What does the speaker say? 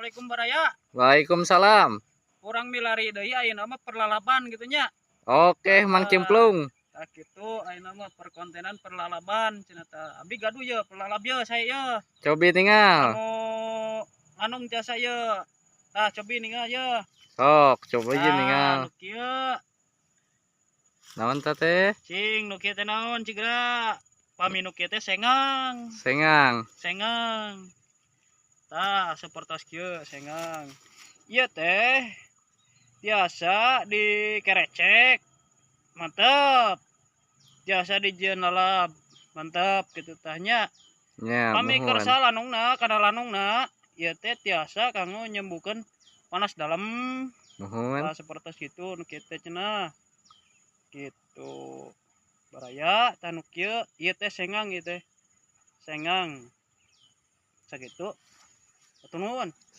Assalamualaikum, baraya. Waalaikumsalam. Urang milari deui ayeuna mah perlalaban gitu nya. Oke, Mang Ah. Cimplung. Tah kitu, ayeuna mah perkontenan perlalaban cenah tah. Abi gaduh ye perlalab ye saya ye. Cobi tinggal. Anu anung jasa ye. Tah, cobi ningal ye. Sok, coba aja Tah, ningal. Nu kieu. Naon ta teh? Cing, nu kieu teh naon cigra? Pami nu kieu teh sengang. Sengang. Sengang. Tah, sapertos kieu sengang. Ieu teh biasa dikerecek. Mantep. Biasa dijieun lalab. Mantep gitu tah nya. Nya, Pami muhun. Kersa lanungna, kana lanungna ieu teh tiasa kanggo nyembuhkeun panas dalam. Muhun. Tah, sapertos kitu nu kieu teh cenah. Gitu. Baraya, tah nu kieu ieu teh sengang, ieu teh. Sengang. Sakitu. Hatur nuhun.